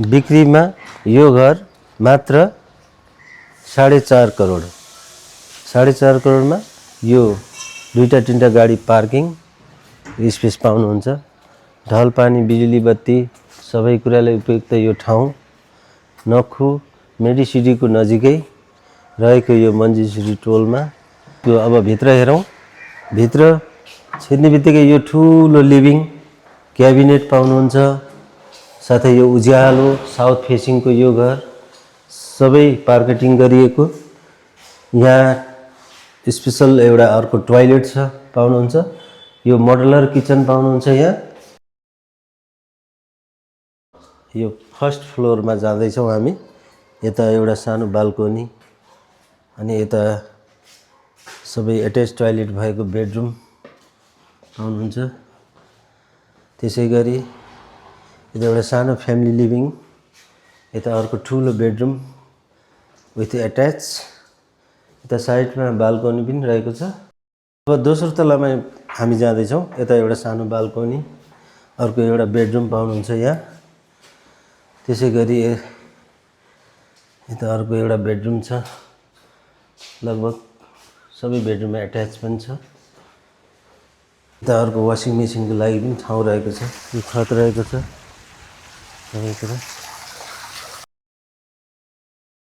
बिक्रीमा यो घर मात्र 4.5 करोड 4.5 करोडमा यो दुईटा तीनटा गाडी पार्किङ स्पेस पाउनुहुन्छ। ढल पानी बिजुली बत्ती सबै कुराले उपयुक्त यो ठाउँ नखु मेडिसिटीको नजिकै रहेको यो मन्जिसिटी टोलमा। त्यो अब भित्र हेरौँ। भित्र छिर्नेबित्तिकै यो ठुलो लिभिङ क्याबिनेट पाउनुहुन्छ। साथै यो उज्यालो साउथ फेसिङको यो घर सबै मार्केटिङ गरिएको। यहाँ स्पेशल एउटा अर्को टोयलेट छ पाउनुहुन्छ। यो मोडुलर किचन पाउनुहुन्छ। यहाँ यो फर्स्ट फ्लोरमा जाँदैछौँ हामी। यता एउटा सानो बाल्कोनी अनि यता सबै एट्याच टोयलेट भएको बेडरुम पाउनुहुन्छ। त्यसैगरी यता एउटा सानो फ्यामिली लिभिङ, यता अर्को ठुलो बेडरुम विथ एट्याच। यता साइडमा बाल्कोनी पनि रहेको छ। अब दोस्रो तलामा हामी जाँदैछौँ। यता एउटा सानो बाल्कोनी, अर्को एउटा बेडरुम पाउनुहुन्छ यहाँ। त्यसैगरी यता अर्को एउटा बेडरुम छ। लगभग सबै बेडरुममा एट्याच पनि छ। यता अर्को वासिङ मेसिनको लागि पनि ठाउँ रहेको छ। यो छत रहेको छ सबैतिर।